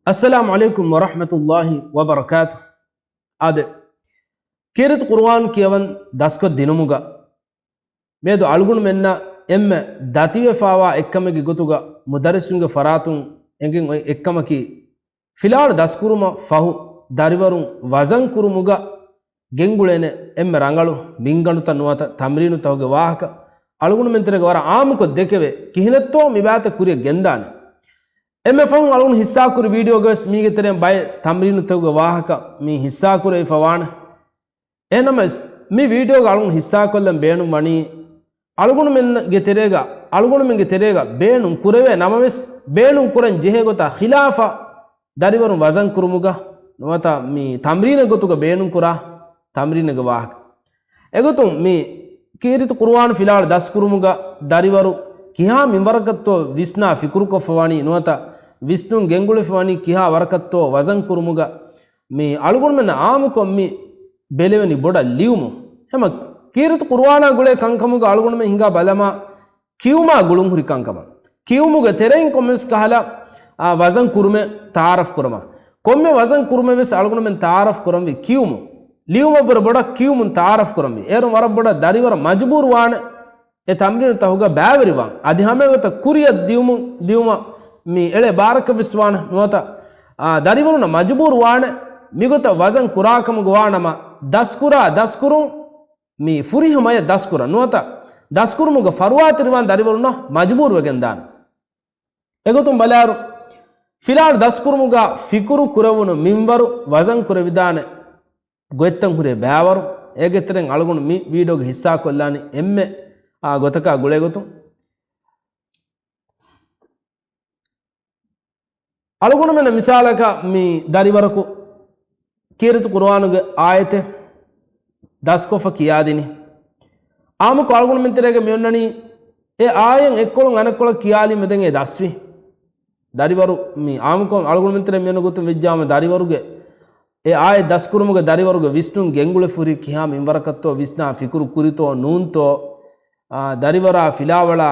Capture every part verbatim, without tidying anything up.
އައްސަލާމު ޢަލައިކުމް ވަރަޙްމަތުﷲި ވަބަރަކާތު. އާދެ، ކީރިތި ޤުރުއާން ކިޔަވަން ދަސްކޮށްދިނުމުގަ މިއަދު އަޅުގަނޑުމެންނަށް އެންމެ ދަތިވެފާވާ އެއްކަމެއްގެ ގޮތުގަ މުދައްރިސުންގެ ފަރާތުން އެނގެން އޮތް އެއްކަމަކީ، ފިލާވަޅު ދަސްކުރުމަށް ފަހު ދަރިވަރުން ވަޒަން ކުރުމުގަ ގެންގުޅޭނެ އެންމެ ރަނގަޅު ބިންގަނޑުތައް ނުވަތަ ތަމްރީނުތަކުގެ ވާހަކަ އަޅުގަނޑުމެން ތެރޭގަ ވަރަށް އާއްމުކޮށް ދެކެވޭ، ކިހިނެއްތޯ މި ބައިތައް ކުރިއަށް ގެންދާނެ. އެންމެ ފަހުން އަޅުގަނޑު ހިއްސާކުރި ވީޑިއޯގަވެސް މީގެ ތެރެއިން ބައެއް ތަމްރީނުތަކުގެ ވާހަކަ މި ހިއްސާކުރެވިފަ ވާނެ. އެހެންނަމަވެސް، މި ވީޑިއޯގަ އަޅުގަނޑު ހިއްސާކޮށްލަން ބޭނުން ވަނީ، އަޅުގަނޑުމެންގެ ތެރޭގަ، އަޅުގަނޑުމެންގެ ތެރޭގަ ބޭނުން ކުރެވޭ ނަމަވެސް، ބޭނުން ކުރަން ޖެހޭ ގޮތާ ޚިލާފަށް ދަރިވަރުން ވަޒަން ކުރުމުގަ ނުވަތަ މި ތަމްރީނެއް ގޮތުގަ ބޭނުން ކުރާ ތަމްރީނެއްގެ ވާހަކަ. އެގޮތުން މި ކީރިތި ޤުރުއާން ފިލާވަޅު ދަސްކުރުމުގަ ދަރިވަރު ކިހާ މިންވަރަކަށްތޯ ވިސްނާ ފިކުރުކޮށްފަވަނީ ނުވަތަ ވިސްނުން ގެންގުޅިފަވަނީ ކިހާ ވަރަކަށްތޯ ވަޒަން ކުރުމުގަ މި އަޅުގަނޑުމެން އާއްމުކޮށް މި ބެލެވެނީ ބޮޑަށް ލިޔުމުން. ހަމަ ކީރިތި ޤުރުއާނާ ގުޅޭ ކަންކަމުގަ އަޅުގަނޑުމެން ހިނގާ ބަލަމާ ކިޔުމާ ގުޅުންހުރި ކަންކަމަށް. ކިޔުމުގެ ތެރެއިން ކޮންމެވެސް ކަހަލަ، އާ، ވަޒަން ކުރުމެއް ތަޢާރަފް ކުރަމާ. ކޮންމެ ވަޒަން ކުރުމެއް ވެސް އަޅުގަނޑުމެން ތަޢާރަފް ކުރަންވީ ކިޔުމުން. ލިޔުމަށްވުރެ ބޮޑަށް ކިޔުމުން ތަޢާރަފް ކުރަންވީ. އޭރުން ވަރަށް ބޮޑަށް ދަރިވަރަށް މަޖުބޫރު ވާނެ އެ ތަމްރީނުތަކުގަ ބައިވެރިވާން. އަދި ހަމައެގޮތަށް ކުރިއަށް ދިޔުމު، ދިޔުމަށް މި އެޅޭ ބާރަކަށްވެސް ވާނެ ނުވަތަ، އާ، ދަރިވަރުންނަށް މަޖުބޫރު ވާނެ މިގޮތަށް ވަޒަން ކުރާކަމުގަ ވާނަމަ، ދަސްކުރާ ދަސްކުރުން މި ފުރިހަމަޔަށް ދަސްކުރަން ނުވަތަ، ދަސްކުރުމުގަ ފަރުވާތެރިވާން ދަރިވަރުންނަށް މަޖުބޫރުވެގެންދާނެ. އެގޮތުން ބަލާއިރު، ފިލާވަޅު ދަސްކުރުމުގަ ފިކުރު ކުރެވުނު މިންވަރު ވަޒަން ކުރެވިދާނެ ގޮތްތައް ހުރޭ ބައިވަރު. އޭގެ ތެރެއިން އަޅުގަނޑު މި ވީޑިއޯގަ ހިއްސާކޮށްލާނީ އެންމެ، އާ، ގޮތަކާ ގުޅޭގޮތުން. އަޅުގަނޑުމެންނަށް މިސާލަކަށް މި ދަރިވަރަކު ކީރިތި ޤުރުއާނުގެ އާޔަތެއް ދަސްކޮށްފަ ކިޔާދިނީ. އާއްމުކޮށް އަޅުގަނޑުމެން ތެރޭގަ މިއޮންނަނީ އެ އާޔަތް އެއްކޮޅުން އަނެއްކޮޅަށް ކިޔާލީމަ ދެން އެ ދަސްވީ. ދަރިވަރު މި އާއްމުކޮށް އަޅުގަނޑުމެން ތެރޭ މިއޮންނަ ގޮތުން ވެއްޖާމަ ދަރިވަރުގެ އެ އާޔަތް ދަސްކުރުމުގަ ދަރިވަރުގެ ވިސްނުން ގެންގުޅެފަ ހުރީ ކިހާ މިންވަރަކަށްތޯ ވިސްނާ ފިކުރު ކުރިތޯ ނޫންތޯ، އާ، ދަރިވަރާ ފިލާވަޅާ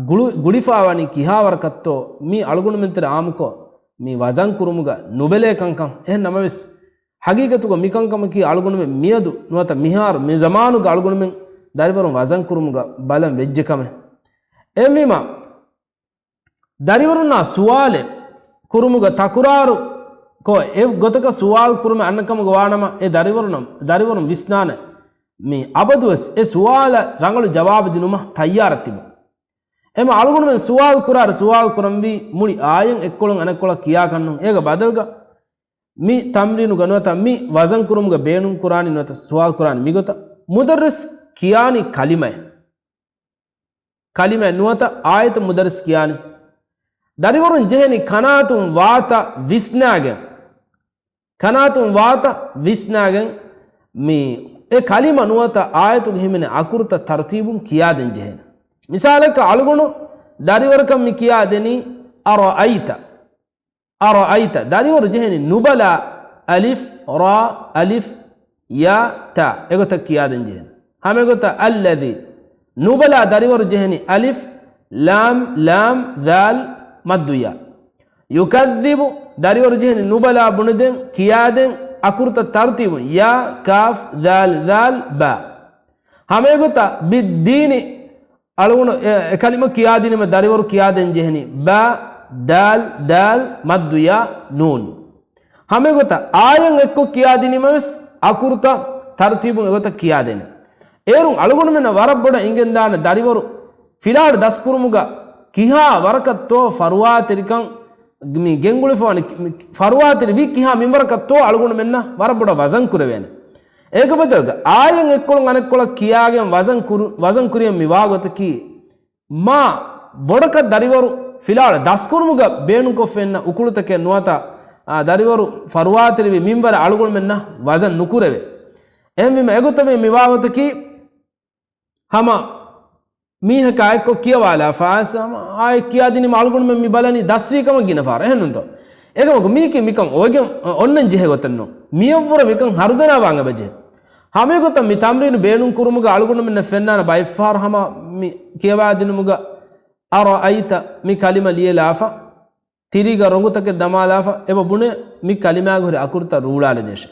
ގުޅު-، ގުޅިފަވަނީ ކިހާވަރަކަށްތޯ މި އަޅުގަނޑުމެން ތެރޭ އާއްމުކޮށް މި ވަޒަން ކުރުމުގަ ނުބެލޭ ކަންކަން. އެހެން ނަމަވެސް، ހަގީގަތުގަ މިކަންކަމަކީ އަޅުގަނޑުމެން މިއަދު ނުވަތަ މިހާރު މި ޒަމާނުގަ އަޅުގަނޑުމެން ދަރިވަރުން ވަޒަން ކުރުމުގަ ބަލަން ވެއްޖެ ކަމެއް. އެހެންވީމަ، ދަރިވަރުންނާ ސުވާލެއް ކުރުމުގަ ތަކުރާރު ކޮށް، އެ ގޮތަކަށް ސުވާލު ކުރުމެއް އަންނަ ކަމުގަ ވާނަމަ، އެ ދަރިވަރުން، ދަރިވަރުން ވިސްނާނެ މި އަބަދުވެސް އެ ސުވާލަށް ރަނގަޅު ޖަވާބު ދިނުމަށް ތައްޔާރަށް ތިބުން. އެމަ އަޅުގަނޑުމެން ސުވާލު ކުރާއިރު ސުވާލު ކުރަންވީ މުޅި އާޔަތް އެއްކޮޅުން އަނެއްކޮޅަށް ކިޔާކަށްނޫން. އޭގެ ބަދަލުގަ މި ތަމްރީނުގަ ނުވަތަ މި ވަޒަން ކުރުމުގަ ބޭނުން ކުރާނީ ނުވަތަ ސުވާލު ކުރާނީ މިގޮތަށް. މުދައްރިސް ކިޔާނީ ކަލިމައެއް. ކަލިމަ ނުވަތަ އާޔަތު މުދައްރިސް ކިޔާނީ. ދަރިވަރުން ޖެހެނީ ކަނާތުން ވާތަ ވިސްނާގެން. ކަނާތުން ވާތަ ވިސްނާގެން މި އެ ކަލިމަ ނުވަތަ އާޔަތުގެ ހިމެނޭ އަކުރުތައް ތަރުތީބުން ކިޔާދޭން ޖެހޭނެ. މިސާލަކަށް އަޅުގަނޑު ދަރިވަރަކަށް މި ކިޔާދެނީ އަރައައިތަ. އަރައައިތަ. ދަރިވަރު ޖެހެނީ ނުބަލާ އަލިފް، ރާ، އަލިފް، ޔާ، ތާ. އެގޮތަށް ކިޔާދޭން ޖެހޭނެ. ހަމައެގޮތަށް އައްލަޛީ. ނުބަލާ ދަރިވަރު ޖެހެނީ އަލިފް، ލާމް، ލާމް، ޛާލް، މައްދު ޔާ. ޔުކައްޛިބު ދަރިވަރު ޖެހެނީ ނުބަލާ ބުނެދޭން، ކިޔާދޭން، އަކުރުތައް ތަރުތީބުން، ޔާ، ކާފް، ޛާލް، ޛާލް، ބާ. ހަމައެގޮތަށް ބިއްދީނި އަޅުގަނޑު އެ، އެ ކަލިމަ ކިޔާދިނީމަ ދަރިވަރު ކިޔާދޭން ޖެހެނީ ބާ، ދާލް، ދާލް، މައްދު ޔާ، ނޫން. ހަމައެގޮތަށް އާޔަތް އެއްކޮށް ކިޔާދިނީމަވެސް އަކުރުތައް ތަރުތީބުން އެގޮތަށް ކިޔާދޭނެ. އޭރުން އަޅުގަނޑުމެންނަށް ވަރަށް ބޮޑަށް އިނގެންދާނެ ދަރިވަރު ފިލާވަޅު ދަސްކުރުމުގަ ކިހާ ވަރަކަށްތޯ ފަރުވާތެރިކަން މި ގެންގުޅިފަވަނި މި ފަރުވާތެރި ވީ ކިހާ މިންވަރަކަށްތޯ އަޅުގަނޑުމެންނަށް ވަރަށް ބޮޑަށް ވަޒަން ކުރެވޭނެ. އޭގެ ބަދަލުގަ އާޔަތް އެއްކޮޅުން އަނެއްކޮޅަށް ކިޔާގެން ވަޒަން ކުރު-، ވަޒަން ކުރިޔަށް މި ވާގޮތަކީ، މާ ބޮޑަކަށް ދަރިވަރު ފިލާވަޅު ދަސްކުރުމުގަ ބޭނުންކޮށްފައިންނަ އުކުޅުތަކެއް ނުވަތަ، އާ، ދަރިވަރު ފަރުވާތެރިވި މިންވަރަށް އަޅުގަނޑުމެންނަށް ވަޒަން ނުކުރެވޭ. އެހެންވީމަ އެގޮތަށް މި ވާގޮތަކީ، ހަމަ މީހަކާ އެއްކޮށް ކިޔަވާލާފަ އައިސް ހަމަ އާޔަތް ކިޔާދިނީމަ އަޅުގަނޑުމެން މި ބަލަނީ ދަސްވީ ކަމަށް ގިނަ ފަހަރަށް. އެހެންނޫންތޯ؟ އެކަމަކު މީކީ މިކަން އޮވެގެން އޮންނަން ޖެހޭ ގޮތެއް ނޫން. މިޔަށްވުރެ މިކަން ހަރުދަނާވާން އެބަޖެހޭ. ހަމައެގޮތަށް މި ތަމްރީނު ބޭނުން ކުރުމުގަ އަޅުގަނޑުމެންނަށް ފެންނާނެ ބައެއްފަހަރު ހަމަ މި ކިޔަވާދިނުމުގަ އަރައައިތަ މި ކަލިމަ ލިޔެލާފަ. ތިރީގަ ރޮނގުތަކެއް ދަމާލާފަ އެބަ ބުނެ މި ކަލިމާގެ ހުރި އަކުރުތައް ރޫޅާލަދޭށޭ.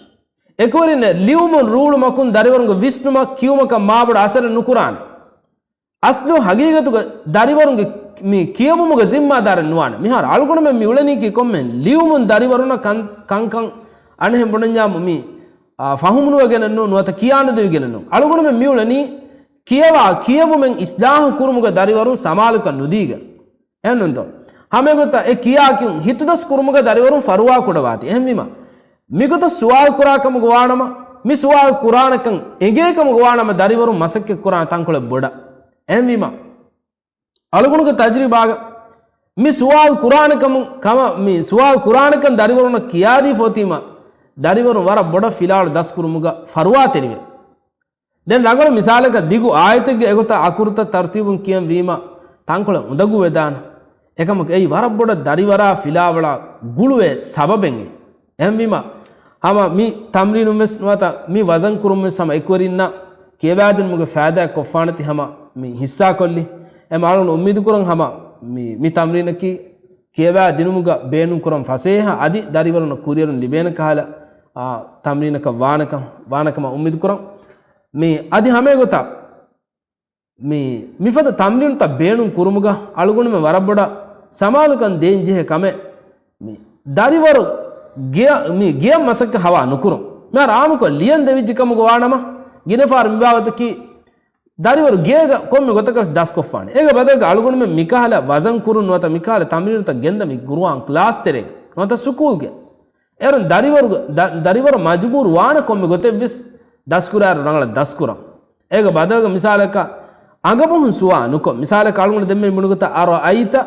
އެކުވެރިންނޭ ލިޔުމުން ރޫޅުމަކުން ދަރިވަރުންގެ ވިސްނުމަށް ކިޔުމަކަށް މާބޮޑަށް އަސަރެއް ނުކުރާނެ. އަސްލު ހަގީގަތުގަ ދަރިވަރުންގެ މި ކިޔެވުމުގެ ޒިންމާދާރެއް ނުވާނެ. މިހާރު އަޅުގަނޑުމެން މި އުޅެނީކީ ކޮންމެ ލިޔުމުން ދަރިވަރުނަށް ކަން، ކަންކަން އަނެއްހެން ބުނަންޏާމު މި، އާ، ފަހުމުނުވެގެނެއް ނޫން، ނުވަތަ ކިޔާނުދެވިގެނެއް ނޫން. އަޅުގަނޑުމެން މި އުޅެނީ ކިޔަވާ ކިޔެވުމެއް އިސްލާހު ކުރުމުގަ ދަރިވަރުން ސަމާލުކަން ނުދީގެން. އެހެންނޫންތޯ؟ ހަމައެގޮތަށް އެ ކިޔާކިޔުން ހިތުދަސް ކުރުމުގަ ދަރިވަރުން ފަރުވާ ކުޑަވާތީ. އެހެންވީމަ، މިގޮތަށް ސުވާލު ކުރާ ކަމުގަ ވާނަމަ، މި ސުވާލު ކުރާނެކަން އެނގޭ ކަމުގަ ވާނަމަ، ދަރިވަރުން މަސައްކަތް ކުރާނެ ތަންކޮޅެއް ބޮޑަށް. އެހެންވީމަ، އަޅުގަނޑުގެ ތަޖްރިބާގަ މި ސުވާލު ކުރާނެ ކަމު، ކަމަށް، މި ސުވާލު ކުރާނެކަން ދަރިވަރުންނަށް ކިޔާދީފަ އޮތީމަ، ދަރިވަރުން ވަރަށް ބޮޑަށް ފިލާވަޅު ދަސްކުރުމުގަ ފަރުވާތެރިވޭ. ދެން ރަނގަޅު މިސާލަކަށް، ދިގު އާޔަތެއްގެ އެގޮތަށް އަކުރުތައް ތަރުތީބުން ކިޔަން ވީމަ، ތަންކޮޅެއް އުނދަގޫވެދާނެ. އެކަމަކު އެއީ ވަރަށް ބޮޑަށް ދަރިވަރާ ފިލާވަޅާ ގުޅުވޭ ސަބަބެއް. އެހެންވީމަ، ހަމަ މި ތަމްރީނުން ވެސް ނުވަތަ މި ވަޒަން ކުރުން ވެސް ހަމަ އެކުވެރިންނަށް ކިޔަވާދިނުމުގެ ފައިދާއެއް ކޮށްފާނެތީ ހަމަ މި ހިއްސާކޮށްލި. އެމަ އަޅުން އުއްމީދު ކުރަން ހަމަ މި، މި ތަމްރީނަކީ ކިޔަވާ ދިނުމުގަ ބޭނުން ކުރަން ފަސޭހަ އަދި ދަރިވަރުންނަށް ކުރިއެރުން ލިބޭނެ ކަހަލަ، އާ، ތަމްރީނަކަށް ވާނެކަން، ވާނެކަމަށް އުއްމީދު ކުރަން. މި އަދި ހަމައެގޮތަށް މި، މިފަދަ ތަމްރީނުތައް ބޭނުން ކުރުމުގަ އަޅުގަނޑުމެން ވަރަށް ބޮޑަށް ސަމާލުކަން ދޭން ޖެހޭ ކަމެއް، މި ދަރިވަރު ގެ-، މި ގެޔަށް މަސައްކަތް ހަވާ ނުކުރުން. މިހާރު އާންމުކޮށް ލިޔަން ދެވިއްޖެ ކަމުގަ ވާނަމަ، ގިނަ ފަހަރު މި ބާވަތަކީ ދަރިވަރު ގޭގަ ކޮންމެ ގޮތަކަށް ދަސްކޮށްފާނެ. އޭގެ ބަދަލުގަ އަޅުގަނޑުމެން މިކަހަލަ ވަޒަން ކުރުން ނުވަތަ މިކަހަލަ ތަމްރީނުތައް ގެންދަމި ގުރުއާން ކްލާސް ތެރޭގަ ނުވަތަ ސުކޫލްގެ އޭރުން ދަރިވަރުގެ، ދަ-، ދަރިވަރު މަޖުބޫރު ވާނެ ކޮންމެ ގޮތެއްވެސް ދަސްކުރާއިރު ރަނގަޅަށް ދަސްކުރަން. އޭގެ ބަދަލުގަ މިސާލަކަށް އަނގަބަހުން ސުވާ ނުކޮށް، މިސާލަކަށް އަޅުގަނޑު ދެންމެ ބުނިގޮތަށް އަރައައިތަ،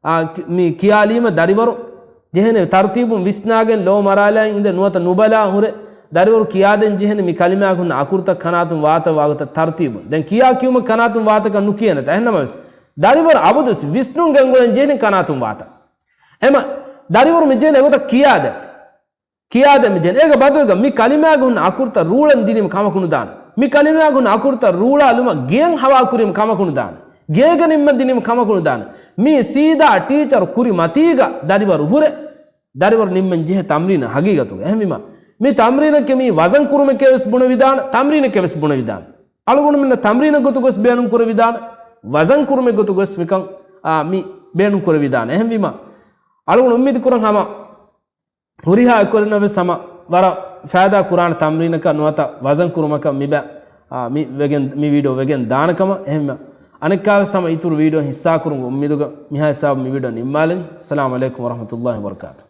އާ، ކި-، މި ކިޔާލީމަ ދަރިވަރު ޖެހޭނެ ތަރުތީބުން ވިސްނާގެން ލޯ މަރާލާއިން އިނދެ ނުވަތަ ނުބަލާ ހުރެ ދަރިވަރު ކިޔާދޭން ޖެހޭނެ މި ކަލިމާގަ ހުންނަ އަކުރުތައް ކަނާތުން ވާތަ ވާގޮތަށް ތަރުތީބުން. ދެން ކިޔާ ކިޔުމަށް ކަނާތުން ވާތަކަށް ނުކިޔޭނެތަ؟ އެހެންނަމަވެސް ދަރިވަރު އަބަދުވެސް ވިސްނުން ގެންގުޅެން ޖެހެނީ ކަނާތުން ވާތަ. އެމަ ދަރިވަރު މި ޖެހެނީ އެގޮތަށް ކިޔާދޭން. ކިޔާދޭން މި ޖެހެނީ. އޭގެ ބަދަލުގަ މި ކަލިމާގަ ހުންނަ އަކުރުތައް ރޫޅަން ދިނީމަ ކަމަކު ނުދާނެ. މި ކަލިމާގަ ހުންނަ އަކުރުތައް ރޫޅާލުމަށް ގެޔަށް ހަވާ ކުރީމަ ކަމަކު ނުދާނެ. ގޭގަ ނިންމަން ދިނީމަ ކަމަކު ނުދާނެ. މީ ސީދާ ޓީޗަރު ކުރި މަތީގަ ދަރިވަރު ހުރެ ދަރިވަރު ނިންމަން ޖެހޭ ތަމްރީނަށް ހަގީގަތުގަ. އެހެންވީމަ، މި ތަމްރީނަކީ މީ ވަޒަން ކުރުމެކޭ ވެސް ބުނެވިދާނެ، ތަމްރީނެކޭ ވެސް ބުނެވިދާނެ. އަޅުގަނޑުމެންނަށް ތަމްރީނެއް ގޮތުގަ ވެސް ބޭނުން ކުރެވިދާނެ، ވަޒަން ކުރުމެއް ގޮތުގަ ވެސް މިކަން، އާ، މި ބޭނުން ކުރެވިދާނެ. އެހެންވީމަ، އަޅުގަނޑު އުއްމީދު ކުރަން ހަމަ ހުރިހާ އެކުވެރިންނަށް ވެސް ހަމަ ވަރަށް ފައިދާ ކުރާނެ ތަމްރީނަކަށް ނުވަތަ ވަޒަން ކުރުމަކަށް މި ބަ-، އާ، މި ވެގެން، މި ވީޑިއޯ ވެގެން ދާނެ ކަމަށް. އެހެންވީމަ، އަނެއްކާވެސް ހަމަ އިތުރު ވީޑިއޯ ހިއްސާ ކުރުމުގެ އުއްމީދުގަ މިހާ ހިސާބު މި ވީޑިއޯ ނިންމާލަނީ. އައްސަލާމު ޢަލައިކުމް ވަރަޙްމަތުﷲި ވަބަރަކާތުހު.